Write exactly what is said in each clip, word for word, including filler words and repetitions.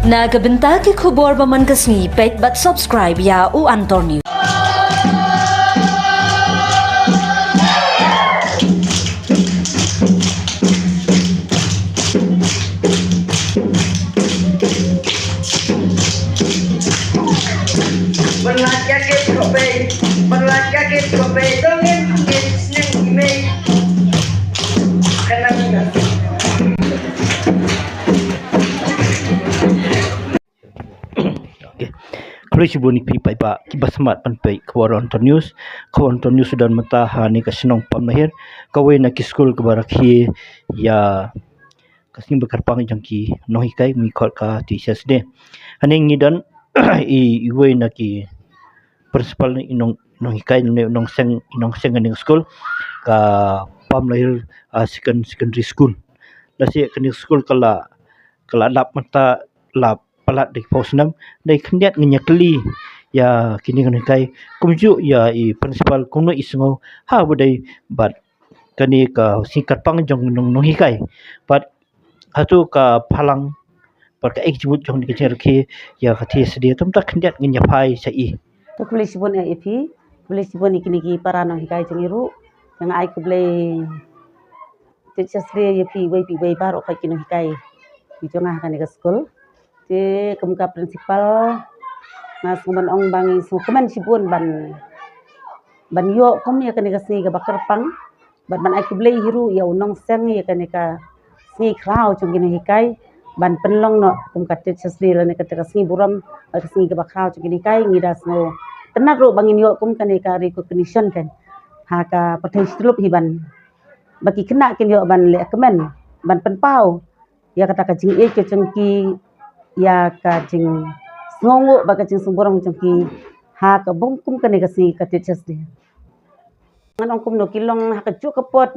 Na ka bynta ki khubor ba man ka sngi, peit bad subscribe ïa u Antor News. Okay. Khublei shibun ïa phi paidbah kiba smat ban peit khubor Antor News. Khubor Antor News u don mynta ha kane ka shnong Pamlahir, kawei na ki skul kaba rakhe ïa ka sngi ba kyrpang jong ki nonghikai, ngi khot ka Teachers' Day. Hangne ngi don i, iwei na ki principal ne i nong, nonghikai ne i nongseng, i nongseng kane ka skul, ka Pamlahir, ah, Second, Secondary School. Lashai kane ka skul ka la, ka la dap mynta, la palat da ki phew snem. Dei khyndiat ngin ïa kylli ïa kine ki nonghikai, kumjuh ïa i principal kumno i sngew ha ba dei bad kane ka sngi kyrpang jong nong, nonghikai. Bad hato ka phalang bad ka exhibit jong kane ka jingrakhe ïa ka Teachers' Day, te mynta khyndiat ngin ïa phai sha i. To khublei shibun ïa phi, khublei shibun ïa kine ki para nonghikai jong ngi ruh. Nga ai khublei Teachers' Day ïa phi iwei pa iwei baroh ki nonghikai ki jong nga ha kane ka skul. Te kum ka principal, nga sngew ban ong ba ngi sngewkmen shibun ban, ban ïoh kum ïa kane ka sngi kaba kyrpang. Bad ban ai khublei hi ruh ïa u nongseng ïa kane ka sngi khraw jong ki nonghikai ban pynlong noh kum ka Teachers' Day lane kata ka sngi burom, ka sngi kaba khraw jong ki nonghikai. Ngi da sngewtynnat ruh ba ngin ïoh kum kane ka recognition kan ha ka pyrthei shityllup hi ban, ba ki khynnah kin ïoh ban leh kmen, ban pynpaw ïa kata ka jingïeit ka jong ki, ïa ka jingsngewnguh bad ka jingsngewburom jong ki ha ka bun kum kane ka sngi ka Teachers' Day. Ngan ong kumno, ki long ha kajuh ka por,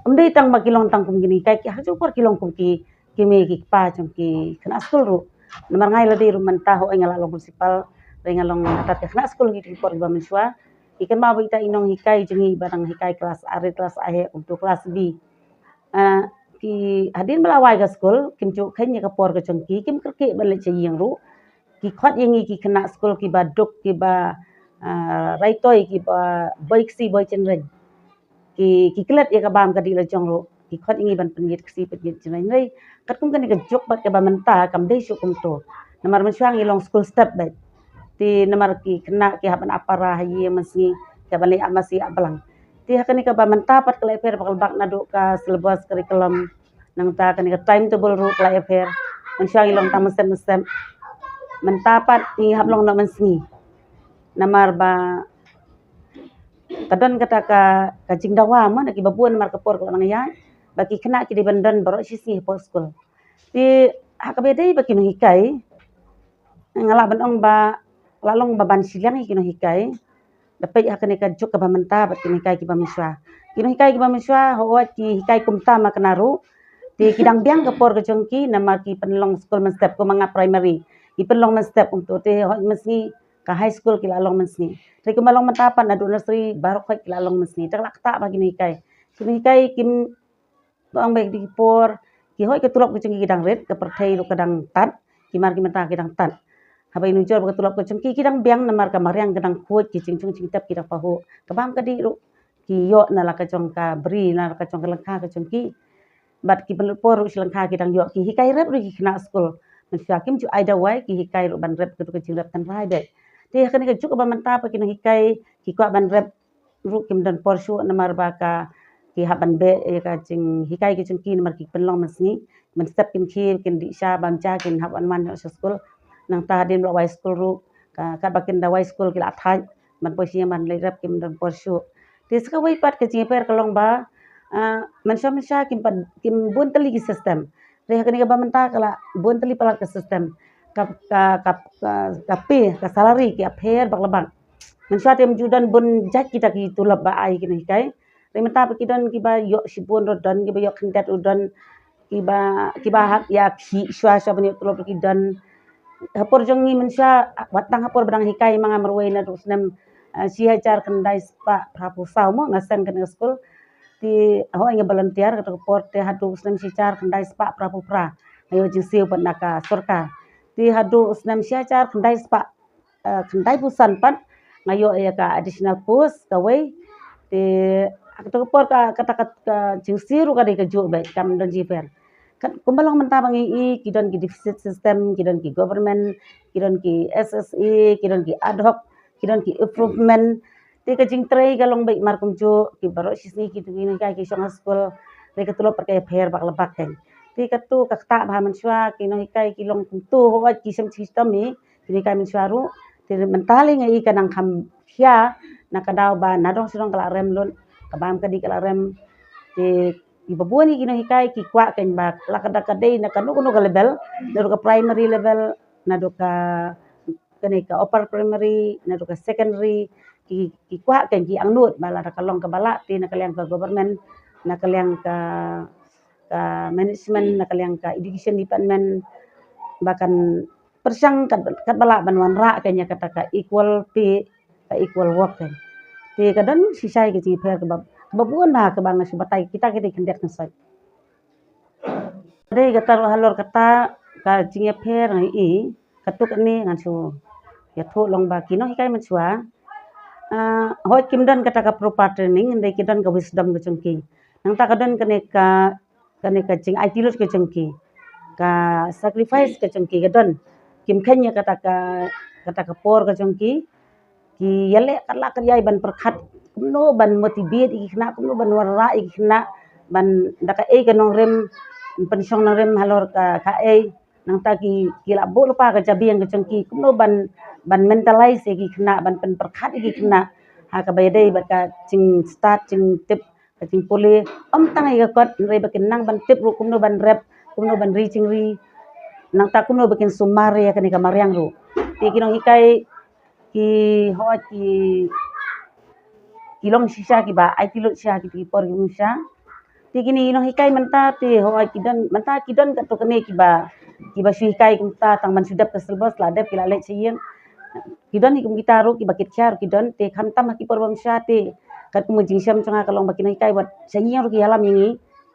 ym dei tang ba ki long tang kum ki nonghikai, ki ha kajuh ka por ki long kum ki, ki mei ki kpa jong ki khynnah skul ruh. Namar nga ïa lade ruh mynta hooid nga la long principal, hooid nga long atat ka khynnah skul ha ki por kiba mynshuwa. Ki kynmaw ba ita i nonghikai jong ngi ba dang hikai klas aret, klas a heh, kumto klas B. Ah, ki hadien ba la wai ka skul, kim ju kheiñ ïa ka por ka jong ki, kim kyrkieh ban leit sha ïing ruh. Ki khot ïa ngi ki khynnah skul kiba duk, kiba, ah, raitoi, kiba boi ksih boi chynreng. Ki, ki klet ïa ka bam ka dih la jong ruh. Ki khot ïa ngi ban pynïit ksih pynïit chynreng. Hynrei katkum kane ka juk bad kaba mynta kam dei shuh kumto. Namar mynshuwa ngi long skul step beit. Te namar ki khynnah ki hap ban ap para ha ïing mynsngi, ki hap ban leit ap masi ap blang. Te ha kane kaba mynta pat ka la ïapher bak la bak naduh ka syllabus curriculum. Nangta kane ka timetable ruh ka la ïapher. Mynshuwa ngi long tang mynstep mynstep. Mynta pat ngi hap long noh mynsngi. Namar ba ka don kata ka, ka jingdawa mo na kiba bun namar ka por ka la nang ïaid. Ba ki khynnah ki dei ban don baroh shi sngi hapoh skul. Te ha kaba dei ba ki nonghikai, nga lah ban ong ba la long ba ban shiliang ïa ki nonghikai. Da peit ha kane ka juk kaba mynta bad ki nonghikai kiba mynshuwa. Ki nonghikai kiba mynshuwa hooid ki hikai kumta ma kane ruh. Te ki dang biang ka por ka jong ki namar ki pynlong skul mynstep kum ma nga primary. Ki pynlong mynstep kumto te hooid mynsngi ka high school ki la long mynsngi. Te kumba long mynta pat naduh nursery baroh hooid ki la long mynsngi. Te ka la ktah ba ki nonghikai. Ki nonghikai kim To ong ba ki por, ki hooid ka tulop ka jong ki ki dang rit, ka pyrthei ruh ka dang tad, ki mar ki mynta ki dang tad. Haba ïa nujor ba ka tulop ka jong ki ki dang biang namar ka mariang ka dang khuid, ki jingchong jingtep ki dang pahuh. Ka bam ka dih ruh ki ïoh na la ka jong ka bri, na la ka jong ka lyngkha ka jong ki. Bad ki pynlut por ruh shi lyngkha ki dang ïoh, ki hikai rep ruh ki khynnah skul. Mynshuwa kim ju ai dawai, ki hikai ruh ban rep, ka dei ka jingrep tynrai beit. Te ha kane ka juk ba mynta pat ki nonghikai ki kwah ban rep ruh kim don por shuh namar ba ka, ki hap ban beh ïa ka jinghikai ka jong ki namar ki pynlong mynsngi, mynstep kin khie kin dih sha bam ja kin hap wan wan sha skul. Nangta hadien ba la wai skul ruh ka, katba kin da wai skul ki la thait ban poi sha ïing ban leit rep, kim don por shuh. Te sa kawei pat ka jingïapher ka long ba, ah, mynshuwa mynshuwa kim pat, kim bun tylli ki system. Te ha kane kaba mynta ka la bun tylli palat ka system. Ka, ka, ka, ka, ka pay, ka salary ki ïapher bak la bak. Mynshuwa te ym ju don bun jait kita ki tulop ba ai ki nonghikai. Te mynta pat ki don kiba ïoh shibun ruh don, kiba ïoh khyndiat ruh don, kiba, kiba hap ïa khih shuwa shuwa ban ïoh tulop ruh ki don. Ha por jong ngi mynshuwa, wat tang ha por ba dang hikai ma nga marwei naduh snem, eh, shi hajar khyndai spah phraphew saw mo nga seng kane ka skul. Te hooid nga volunteer kata ka por te haduh snem shi hajar khyndai spah phraphew phra nga ïoh jingsiew pat na ka sorkar. Te haduh u snem shi hajar khyndai spah, eh, khyndai phew san pat nga ïoh ïa ka additional post kawei. Te ha kato ka por ka, kata ka, ka jingsiew ruh ka dei kajuh beit, kam don jingpher. Kat kumba long mynta ba ngi i, ki don ki deficit system, ki don ki government, ki don ki S S A, ki don ki ad hoc, ki don ki improvement. Te ka jingtrei ka long beit mar kumjuh, ki baroh shi sngi ki tu ki nonghikai ki shong ha skul. Te ka tulop pat ka ïapher bak la bak kein. Te kato ka ktah ba ha mynshuwa ki nonghikai ki long kumto, hooid ki shem shitom hi ki nonghikai mynshuwa ruh. Te mynta lei nga i ka nang kham khia na ka daw ba nadong shadong ka la rem lut, ka bam ka dih ka la rem. Te kiba bun hi ki nonghikai ki kwah kein ba la ka da ka dei na kano kano ka level, naduh ka primary level, naduh ka, kane ka upper primary, naduh ka secondary, ki, ki kwah kein, ki angnud ba lada ka long kaba lah te na ka liang ka government, na ka liang ka, ka management, na ka liang ka education department, ba kan pyrshang kat, katba lah ban wanrah kein ïa kata ka equal pay, ka equal work kein. Te ka don shisha ka jingpher kaba, kaba bun bha kaba nga shu batai kita ki dei khyndiat khynsoit. Dei kata ruh halor kata ka jingïapher nga i, katto katne ngan shu ïathuh long ba ki nonghikai mynshuwa, ah, hooid kim don kata ka proper training, hynrei ki don ka wisdom ka jong ki. Nangta ka don kane ka, kane ka jingaiti lut ka jong ki, ka sacrifice ka jong ki ka don. Kim kheiñ ïa kata ka, kata ka por ka jong ki. Ki ïaleh katba lah katba ïai ban pyrkhat kumno ban motivate ïa ki khynnah, kumno ban wanrah ïa ki khynnah, ban da kaei ka nongrim, pynshong nongrim halor ka, kaei. Nangta ki, ki la buh lypa ka jabieng ka jong ki kumno ban, ban mentalize ïa ki khynnah, ban pynpyrkhat ïa ki khynnah ha kaba ïadei bad ka jingstad, jingtip, ka jingpule. Ym tang ïa ka kot, hynrei ba kin nang ban tip ruh kumno ban rep, kumno ban ri jingri, nangta kumno ba kin sumar ïa kane ka mariang ruh. Te ki nonghikai ki, hooid ki, ki long shisha kiba aiti lut sha kita ki por ki bym sha. Te kine ki nonghikai mynta te hooid ki don, mynta ki don katto katne kiba, kiba shu hikai kumta, tang ban shu dep ka syllabus la dep, ki la leit sha ïing. Ki don hi kum kita ruh, kiba kit khia ruh ki don. Te khamtam ha ki por bym sha te katkum ka jingshem jong nga ka long ba ki nonghikai wat sha ïing ruh ki ïalam ïa ngi,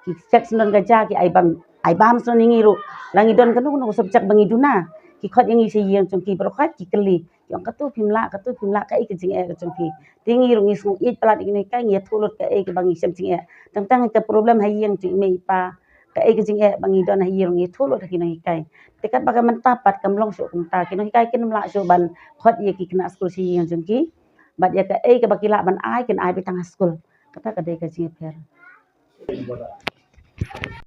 ki check sngewdon ka jia, ki ai bam, ai bam sngewdon ïa ngi ruh. La ngi don kano kano ka subject ba ngi duna, ki khot ïa ngi sha ïing jong ki, baroh khoit ki kylli. Ki ong, kato phim lah, kato phim lah, kaei ka jingeh ka jong phi. Te ngi ruh ngi sngew ïeit palat ïa ki nonghikai, ngi ïathuh lut kaei kaba ngi shem jingeh. Tang tang ka problem ha ïing jong i mei i pa, kaei ka jingeh ba ngi don ha ïing, ngi ïathuh lut ha ki nonghikai. Te katba ka mynta pat kam long shuh kumta, ki nonghikai kim lah shuh ban khot ïa ki khynnah skul sha ïing jong ki, bad ïa kaei kaba ki lah ban ai, kin ai beit tang ha skul. Kata ka dei ka jingïapher.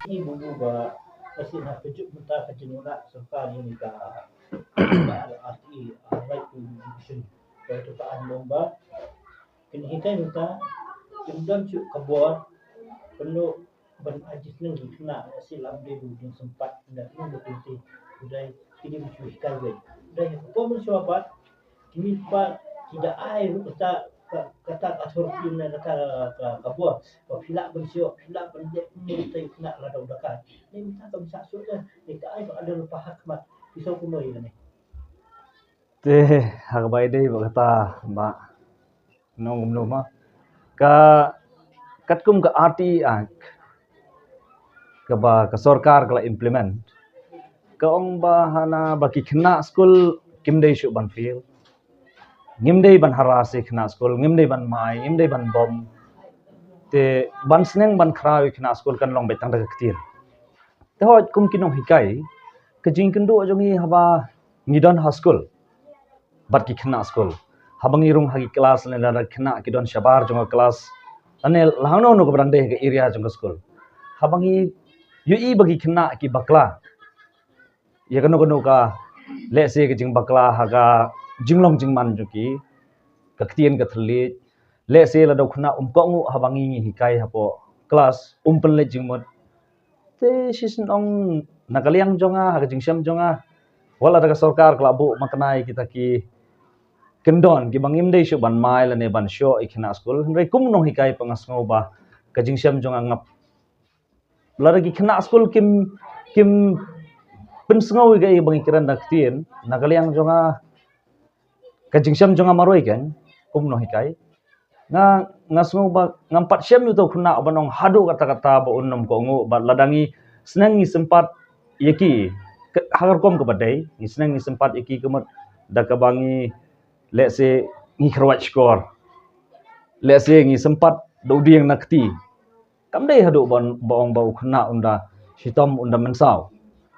Ni bubu ba ka sien ha ka juk mynta ka jingwana sorkar ïa ka, ka R T E, ah, right to education. Ka tu ka an long ba kine hikai mynta kim don shuh ka bor, pynlong ban ai jingïaseng ïa ki khynnah, lehse lam dei ruh jingsympat na kine ki lynti. Hynrei kine ki shu hikai wei. Hynrei ha ka por mynshuwa pat kine pat ki da ai ruh kata ka, kata ka authority ne kata ka, ka bor ba phi lah ban shu, phi lah ban leh kumno ïa ki khynnah lada u da kai. Ni mynta kam sah shuh ne, ni ka ai ba ka don lypa ha khmat, phi sngew kumno ïa kane? Te ha kaba ïadei bad kata ba nong kumno ma ka, katkum ka R T E Act kaba ka sorkar ka la implement, ka ong ba hana ba ki khynnah skul kim dei shuh ban fail. Ngim dei ban harass ïa ki khynnah skul, ngim dei ban mai, ngim dei ban bom. Te ban sneng ban khraw ïa ki khynnah skul kan long beit tang da ka ktien. Te hooid kum ki nonghikai, ka jingkynduh jong ngi haba ngi don ha skul bad ki khynnah skul, haba ngi rung ha ki klas ne lada ki khynnah ki don shabar jong ka klas, lane la hangno hangno kaba dang dei ha ka area jong ka skul, haba ngi ïohi ba ki khynnah ki bakla ïa kano kano ka, lehse ka jingbakla ha ka jinglong jingman jong ki, ka ktien ka thylliej, lehse lada u khynnah um kohnguh haba ngi ngi hikai hapoh klas, um pynleit jingmut. Te shisien ong na ka liang jong nga, ha ka jingshem jong nga, wat lada ka sorkar ka la buh makna ïa kita ki kyndon kiba ngim dei shuh ban mai lane ban shoh ïa ki khynnah skul, hynrei kum u nonghikai pat nga sngew ba ka jingshem jong nga ngap. Lada ki khynnah skul kim, kim pynsngew ïa kaei ba ngi kren da ka ktien, na ka liang jong nga, ka jingshem jong nga marwei kan, kum u nonghikai, nga, nga sngew ba ngam pat shem ïa uto u khynnah uban ong haduh katta katta ba un ym kohnguh, bad lada ngi sneng ngi sympat ïa ki, ha ka rukom kaba dei, ngi sneng ngi sympat ïa ki ka mut da kaba ngi, let's say, ngi kyrwat shkor. Let's say ngi sympat da u dieng na kti. Kam dei haduh ba, ba ong ba u khynnah un da shitom un da mynsaw.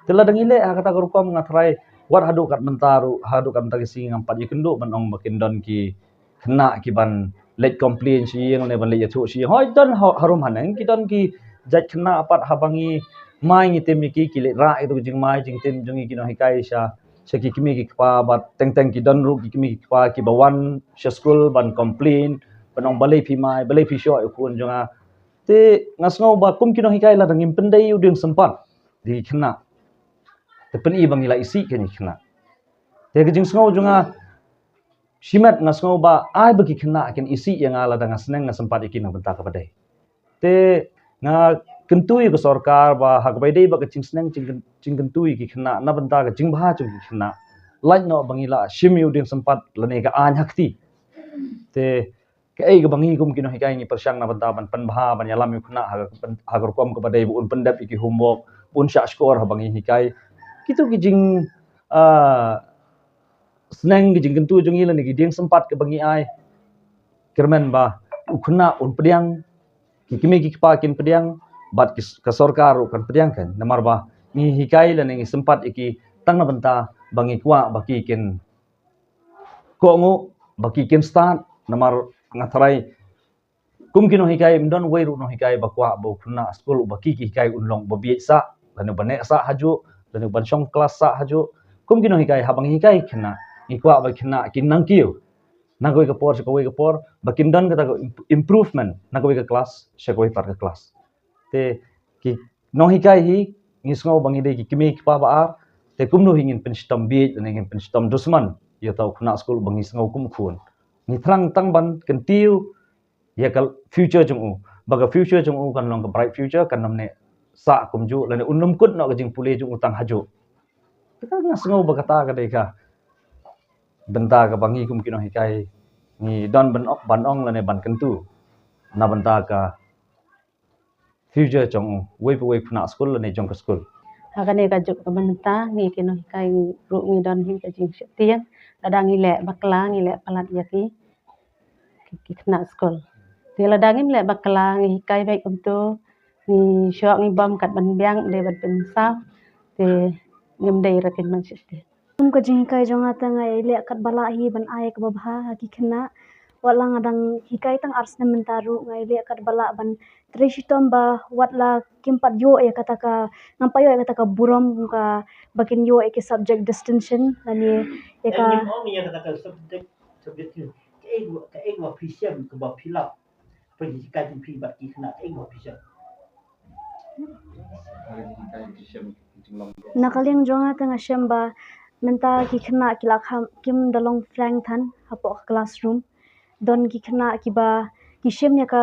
Te lada ngi leh ha kata ka rukom nga tharai wat haduh kat mynta ruh, haduh kat mynta ki sngi ngam pat ïakynduh ban ong ba kin don ki khynnah ki ban leit complain sha ïing ne ban leit ïathuh sha ïing. Hooid don ha-, harum haneng ki don ki jait khynnah pat haba ngi mai ngi tim ïa ki, ki leit rah ïa ka jingmai jingtim jong ngi ki nonghikai sha, sha ki kmie ki kpa bad teng teng ki don ruh ki kmie ki kpa kiba wan sha skul ban complain, ban ong balei phi mai, balei phi shoh ïa u khun jong nga. Te nga sngew ba kum ki nonghikai lada ngim pyndei ïa u dieng sympat da ki khynnah, te pyni ba ngi la isih kein ïa ki khynnah. Te ka jingsngew jong nga, shimet nga sngew ba ai ba ki khynnah kin isih ïa nga lada nga sneng nga sympat ïa ki na bynta kaba dei. Te nga kyntu ïa ka sorkar ba ha kaba ïadei bad ka jingsneng jingkyn-, jingkyntu ïa ki khynnah na bynta ka jingbha jong ki khynnah, lait noh ba ngi la shim ïa u dieng sympat lane ka aiñ ha kti. Te kaei kaba ngi kum ki nonghikai ngi pyrshang na bynta ban pynbha ban ïalam ïa u khynnah ha ka pyn-, ha ka rukom kaba dei, ba un pyndep ïa ki homework, ba un shah shkor haba ngi hikai. Kito ki jing, ah, sneng ki jingkyntu jong ngi lane ki dieng sympat kaba ngi ai, kyrmen ba u khynnah un pdiang, ki kmie ki kpa kin pdiang, bad ki s-, ka sorkar ruh kan pdiang kein. Namar ba ngi hikai lane ngi sympat ïa ki tang na bynta ba ngi kwah ba ki kin kohnguh, ba ki kin stad. Namar nga tharai kum ki nonghikai ym don wei ruh nonghikai ba kwah ba u khynnah skul uba ki ki hikai un long uba bieit sah, lane uba neh sah hajuh, lane uban shong klas sah hajuh. Kum ki nonghikai haba ngi hikai khynnah, ngi kwah ba khynnah kin nang kiew na kawei ka por sha kawei ka por, ba kin don kata ka imp-, improvement na kawei ka klas sha kawei pat ka klas. Te ki nonghikai hi ngi sngew ba ngi dei ki kmie ki kpa ba ar, te kumno hi ngin pynshitom bieit lane ngin pynshitom dusman ïa uta u khynnah skul ba ngi sngew kum u khun. Ngi thrang tang ban kyntiew ïa ka future jong u, ba ka future jong u kan long ka bright future, kan ym neh sah kumjuh lane un ym kut noh ka jingpule jong u tang hajuh. Te ka nga sngew ba kata ka dei ka bynta kaba ngi kum ki nonghikai ngi don ban o-, ban ong lane ban kyntu na bynta ka future jong uwei pa uwei u khynnah skul lane jong ka skul. Ha kane kajuh ka bynta ngi ki nonghikai ruh ngi don hi ka jingsheptieng, lada ngi leh bakla ngi leh palat ïa ki, ki, ki khynnah skul. Te lada ngim leh bakla ngi hikai beit kumto, ngi shoh ngi bam kat ban biang dei ban pynsaw, te ngim dei ruh kein ban sheptieng. Kum ka jinghikai jong nga te nga ïaleh katba lah hi ban ai kaba bha ha ki khynnah. Wat la nga dang hikai tang ar snem mynta ruh nga ïaleh katba lah ban trei shitom ba wat la kim pat ïoh ïa kata ka, ngam pat ïoh ïa kata ka burom kum kaba kin ïoh ïa ki subject distinction lane ïa ka. Ngim ong ïa kata ka subject, subject ki. Kaei, kaei ba phi shem kaba phi lap. Phi hikai jong phi bad ki khynnah, kaei ba phi shem? Na ka liang jong nga te nga shem ba mynta ki khynnah ki la kham, kim da long frank than hapoh ka classroom. Don ki khynnah kiba ki shem ïa ka,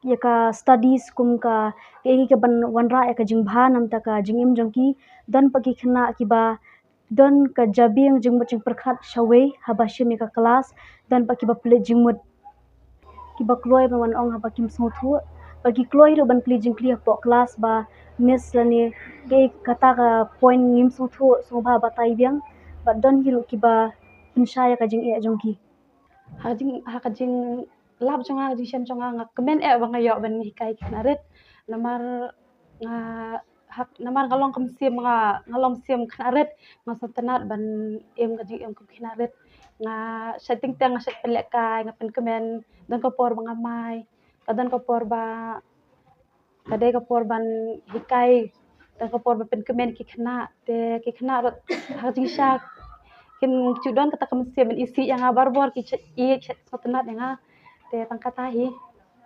ïa ka studies kum ka, kaei kaban wanrah ïa ka jingbha namar ka jingim jong ki. Don pat ki khynnah kiba don ka jabieng jingmut jingpyrkhat shawei haba shim ïa ka klas, don pat kiba pynleit jingmut, kiba kloi ban wan ong haba kim sngewthuh, bad ki kloi ruh ban kylli jingkylli hapoh klas ba miss lane kaei kata ka point ngim sngewthuh, sngewbha batai biang, bad don hi ruh kiba pynshai ïa ka jingeh jong ki. Ha ka jing, ha ka jinglap jong nga, ka jingshem jong nga, nga kmen eh ba nga ïoh ban hikai ki khynnah rit. Namar nga, ha, namar nga long ka mynsiem, nga, nga long mynsiem khynnah rit, nga sngewtynnat ban im ka jingim kum ki khynnah rit. Nga shait teng teng, nga shait pynlehkai, nga pynkmen, don ka por ba nga mai, ka don ka por ba ka dei ka por ban hikai, don ka por ban pynkmen ki khynnah, te ki khynnah ruh ha ka jingshisha kim ju don kata ka mynsiem ban isih ïa nga, barabor ki shait ïeit, shait sngewtynnat ïa nga. Te tang kata hi.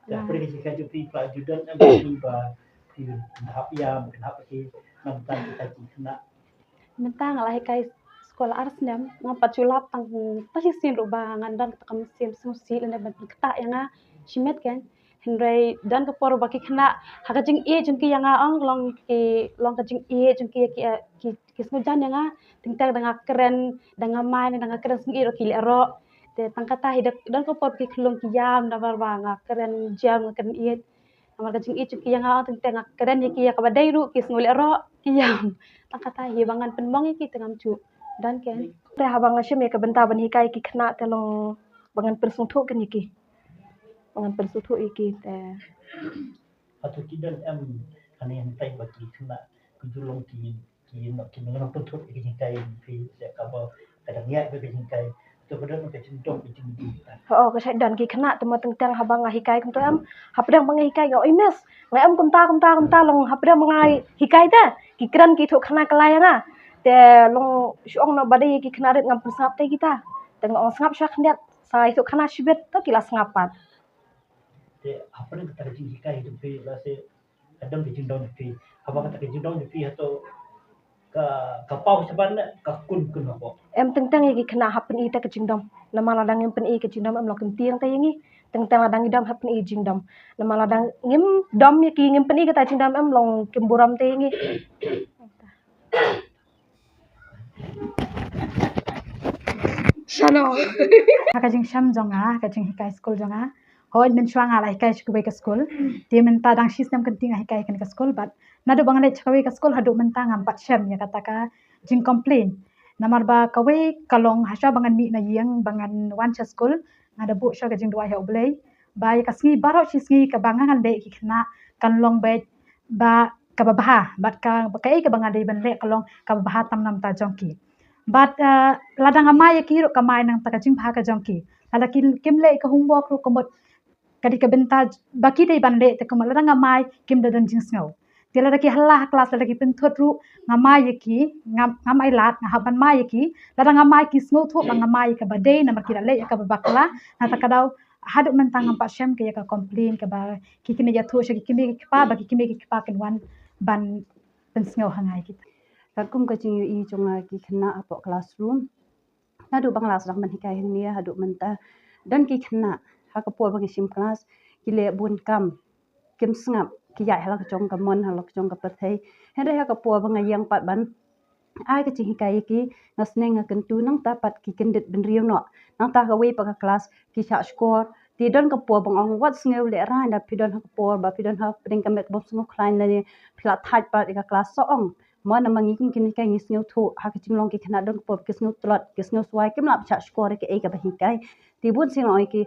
Te pyrshah ka jong phi, phi ju don em, ba phi hap ïa, ba phi hap ïa ki, namar kata ki khynnah. Mynta nga la hikai skul ar snem, ngam pat ju lap tang, tang shisien ruh ba ngan don kata ka mynsiem sngewsih lane ban pynkhiah ïa nga shimet kein. Hynrei don ka por ba ki khynnah ha ka jingïeit jong ki ïa nga, ong long ki, long ka jingïeit jong ki ïa ki, ki, ki sngewjan ïa nga. Teng teng da nga kren, da nga mai ne da nga kren sngewsih ruh ki leh roh. Te tang kata hi da don ka por ba ki khyllung ki ïam namar ba nga kren jem, nga kren ïeit. Namar ka jingïeit jong ki ïa nga teng teng nga kren ïa ki ïa kaba dei ruh ki sngew leh roh ki ïam. Tang kata hi ba ngan pynmong ïa ki te ngam ju don ken. Te haba nga shim ïa ka bynta ban hikai ki khynnah te long ba ngan pynsngewthuh ken ïa ki. Ba ngan pynsngewthuh ïa ki te. Hato ki don em hane hangtai ba ki khynnah ki ju long ki ki nong ki nong pynthut ki jingkai phi se ka ba ka dang ïa ka jingkai to ka don ka jingdom ka jingdom. Oh, ka shait don ki khynnah te mo teng teng haba nga hikai kumto em. Hapdeng ba nga hikai nga oi mes. Nga em kumta kumta kumta long hapdeng ba nga hikai te ki kren ki thuh khynnah ka lai nga. Te long shu ong no ba dei ki khynnah rit ngam pynsngap te kita. Te nga ong sngap sha khyndiat sa i thuh khynnah shibit to ki la sngap pat. Te hapdeng kata ka jinghikai jong phi la se ka dang ka jingdon jong phi. Haba kata ka jingdon jong phi hato ka ka paw shaban ne ka kun kun hapo. Em teng teng ïa ki khynnah hap pyni ta ka jingdom. Namar lada ngim pyni ka jingdom em long kim tieng ta ïa ngi. Teng teng lada ngi dom hap pyni jingdom. Namar lada ngim dom ïa ki ngim pyni kata jingdom em long kim burom ta ïa ngi. Shano. Ha ka jingshem jong nga, ha ka jinghikai skul jong nga. Hooid mynshuwa nga la hikai sha kawei ka skul. Te mynta dang shi snem kynti nga hikai kane ka skul, but naduh ba nga leit sha kawei ka skul haduh mynta ngam pat shem ïa kata ka jingcomplain. Namar ba kawei ka long hashwa ba ngan mih na ïing ba ngan wan sha skul, nga da buh sha ka jingduwai ha U Blei. Ba ïa ka sngi baroh shi sngi kaba nga ngan leh ki khynnah kan long beit ba kaba bha, bad ka, kaei kaba nga dei ban leh ka long kaba bha tam na bynta jong ki. Bad, eh, lada nga mai ïa ki ruh ka mai na bynta ka jingbha ka jong ki. Lada ki, kim leh ka homework ruh ka mut ka dei ka bynta ba ki dei ban leh te ka mut lada nga mai kim da don jingsngew. Te lada ki halla ha klas lada ki pynthut ruh nga mai ïa ki, ngam, ngam ai lad nga hap ban mai ïa ki. Lada nga mai ki sngewthuh ba nga mai ïa kaba dei namar ki la leh ïa kaba bakla. Na kata ka daw haduh mynta ngam pat shem ka ïa ka complain kaba ki kine ïathuh sha ki kmie ki kpa ba ki kmie ki kpa kin wan ban pynsngew ha nga ïa kita. Katkum ka jingïohi jong nga ki khynnah hapoh classroom. Naduh ba nga la sdang ban hikai hangne haduh mynta don ki khynnah ha ka por ba ngi shim klas ki leh bun kam kim sngap ki ïaid ha la ka jong ka mon ha la ka jong ka pyrthei. Hynrei ha ka por ba nga ïeng pat ban ai ka jinghikai ïa ki nga sneng nga kyntu nangta pat ki kyndit bynriew noh. Nangta kawei pat ka klas ki shah shkor. Te don ka por ba nga ong wat sngew lehraiñ da phi don ha ka por ba phi don ha pdeng ka met ka bym sngewkhlaiñ lane phi la thait pat ïa ka klas sa ong. Mo namar ngi kum ki nonghikai ngi sngewthuh ha ka jinglong ki khynnah don ka por ki sngew tlot ki sngew swai kim lah ban shah shkor ïa kaei kaba hikai. Te bun sien nga ong ïa ki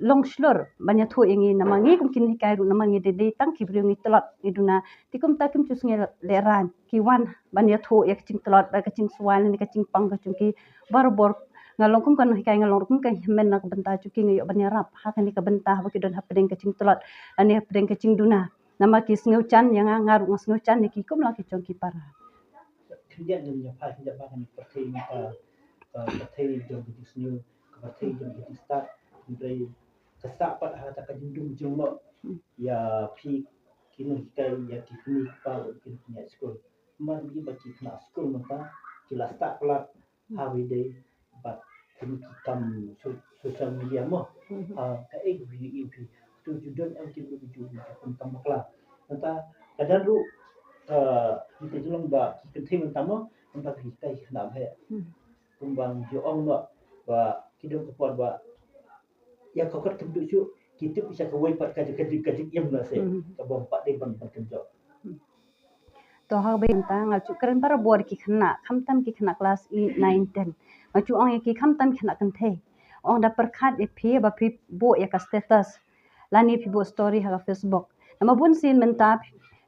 long shlur ban ïathuh ïa ngi namar ngi kum ki nonghikai ruh namar ngi dei dei tang ki briew ngi tlot ngi duna. Te kumta kim ju sngew lehraiñ ki wan ban ïathuh ïa ka jingtlot bad ka jingswai lane ka jingpang ka jong ki. Barabor nga long kum ka nonghikai nga long ruh kum ka hynmen na ka bynta jong ki nga ïoh ban ïarap ha kane ka bynta haba ki don hapdeng ka jingtlot lane hapdeng ka jingduna. Namar ki sngewjan ïa nga, nga ruh nga sngewjan ïa ki kum la ki jong ki para. Khyndiat ngin ïa phai khyndiat ba kan pyrthei mynta ka pyrthei jong ka jingsngew ka pyrthei jong ka jingstad. Hynrei ka sah pat ha kata ka jingdum jong lo ïa phi ki nonghikai ïa ki kmie ki kpa ki nonghikai skul. Mar ngi ba ki khynnah skul mynta ki la stad palat ha wei dei bad kine ki kam so- social media mo. Mhm. Ah, kaei ka video ïa phi tu ju don em ki video ju pun kam bakla. Mynta ka don ruh ka kita jong ba ki kynthei mynta mo mynta ki kai khynnah he. Mhm. Kumba ngi ju ong mo ba ki don ka por ba ïa ka kot kynduh shuh ki tip sha kawei pat ka jing ka jing ka jingim na se. Mhm. Ka bym pat dei ban ban kynjoh. To ha kaba mynta nga ju kren barabor ki khynnah khamtam ki khynnah klas eight, nine, ten. Nga ju ong ïa ki khamtam ki khynnah kynthei. Ong da pyrkhat ïa phi ba phi buh ïa ka status lane phi buh story ha ka Facebook. Namar bun sien mynta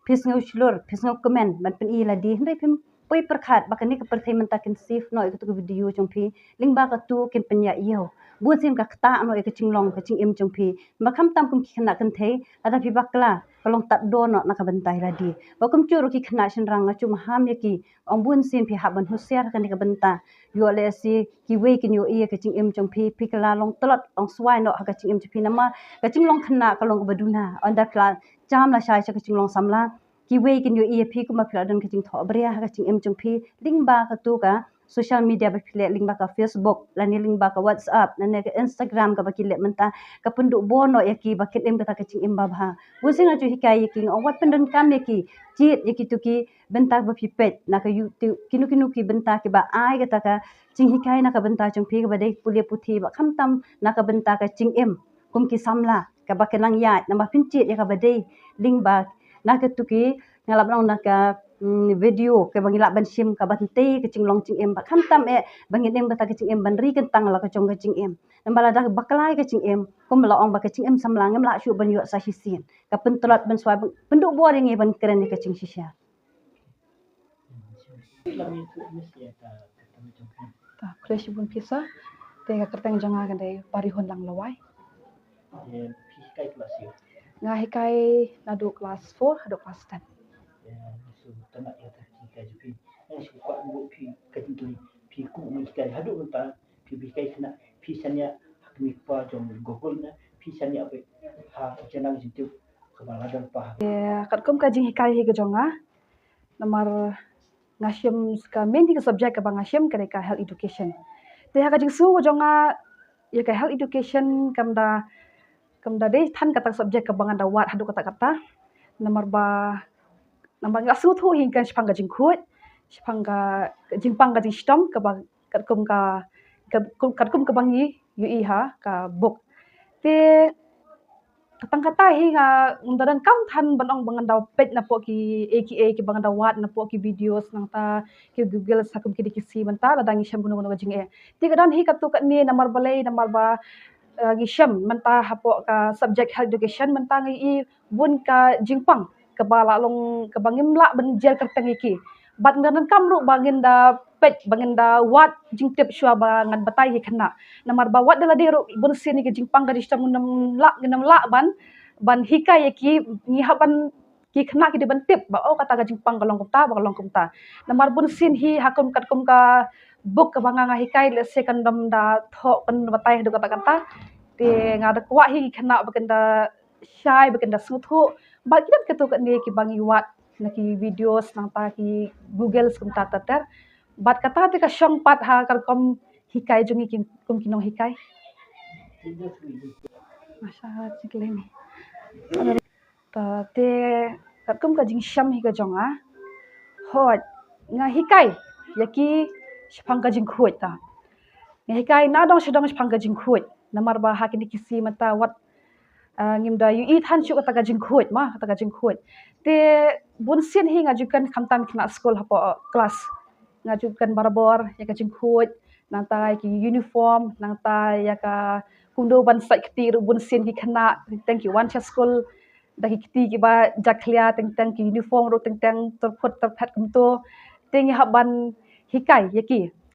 phi sngew shlur phi sngew kmen ban pyni lade hynrei phim poi pyrkhat ba kane ka pyrthei mynta kin save noh ïa katu ka video jong phi lyngba katu kin pynïaid ïew. Bun sien ka ktah noh ïa ka jinglong ka jingim jong phi. Ba khamtam kum ki khynnah kynthei lada phi bakla ka long tad dor noh na ka bynta ïa lade. Ba kumjuh ruh ki khynnah shynrang nga ju maham ïa ki ong bun sien phi hap ban husiar ha kane ka bynta. Ïoh lehse kiwei kin ïohi ïa ka jingim jong phi phi kylla long tlot long swai noh ha ka jingim jong phi namar ka jinglong khynnah ka long kaba duna. Ynda phi la jam lashai sha ka jinglong samla kiwei kin ïohi ïa phi kumba phi la don ka jingthoh bria ha ka jingim jong phi lyngba katu ka social media ba phi leh lyngba ka Facebook lane lyngba ka WhatsApp lane ka Instagram kaba ki leh mynta ka pynduh bor noh ïa ki ba kin im kata ka jingim babha. Bun sien nga ju hikai ïa ki nga ong wat pyndonkam ïa ki jied ïa kitu ki bynta ba phi peit na ka YouTube kino kino ki bynta kiba ai kata ka jinghikai na ka bynta jong phi kaba dei pule puthi ba khamtam na ka bynta ka jingim. kum ki samla kaba ka nang ïaid, namar pynjot ïa kaba dei lyngba na ka tuki nga lah ban ong na ka, mm, video kaba ngi lah ban shim kaba tei ka jinglong jingim ba khamtam eh ba ngin im kata ka jingim ban ri kyntang la ka jong ka jingim. Namar lada bakla ïa ka jingim, kum ba la ong ba ka jingim samla ngim lah shuh ban ïoh sa shisien. Ka pyntlot ban swai ban pynduh bor ïa ngi ban kren ïa ka jingshisha. Ta, khublei shibun pisa. Te ka kyrteng jong nga ka dei Barihun Langlawai. Nga hikai naduh class four haduh class ten. Phi kum ka jinghikai ha kmie kpa jong Google na, phi shaniah bad ha ka janai jingtip kaba la don pa. Katkum ka jinghikai hi ka jong nga, namar nga shim ka main hi ka subject kaba nga shim ka dei ka health education. Te ha ka jingsngew ka jong nga ïa ka health education kam da kam da dei than kata ka subject kaba ngan da wad haduh katta katta. Namar ba namar nga sngewthuh hi kan shaphang ka jingkhuid, shaphang ka jingpang ka jingshitom kaba katkum ka, ka katkum kaba ngi ïohi ha ka book. Te tang kata hi nga ym da donkam than ban ong ba ngan da peit napoh ki A K A kiba ngan da wad napoh ki videos nangta ki Google sa kum ki dei ki si mynta lada ngi shem kano kano ka jingeh. Te ka don hi katu kane namar balei namar ba, eh, ngi shem mynta hapoh ka subject health education mynta ngi i bun ka jingpang kaba la long kaba ngim lah ban jer kyrteng ïa ki. Bad ngan donkam ruh ba ngin da peit ba ngin da wad jingtip shuwa ba ngan batai ïa ki khynnah. Namar ba wat da lade ruh bun sien ïa ki jingpang ka jingshitom ngin ym lah ngin ym lah ban ban hikai ïa ki, ngi hap ban ki khynnah ki dei ban tip ba oh kata ka jingpang ka long kumta ba ka long kumta. Namar bun sien hi ha kum katkum ka book kaba nga nga hikai lehse kan dom da thoh kan batai haduh katta katta. Te nga da kwah hi ki khynnah ba kan da shai ba kan da sngewthuh ba ki don katu kane kiba ngi wad na ki videos nangta ki Google kumta ter ter. Bad kata te ka shong pat ha ka rukom hikai jong ngi kum ki nonghikai. Masha Allah, jingkylli ni. Ta te katkum ka jingshem hi ka jong nga. Hooid, nga hikai ïa ki shaphang ka jingkhuid ta. Nga hikai na dong sha dong shaphang ka jingkhuid. Namar ba ha kine ki sngi mynta wat, ah, ngim da ïohi than shuh kata ka jingkhuid ma, kata ka jingkhuid. Te bun sien hi nga ju kren khamtam khynnah skul hapoh, ah, klas. Nga ju kren barabor ïa ka jingkhuid, nangta ïa ki uniform, nangta ïa ka kumno ban sait kti ruh bun sien ki khynnah, teng teng ki wan sha skul da ki kti kiba jakhlia, teng teng ki uniform ruh teng teng tyrphut tyrphet kumto. Te ngi hap ban hikai ïa ki.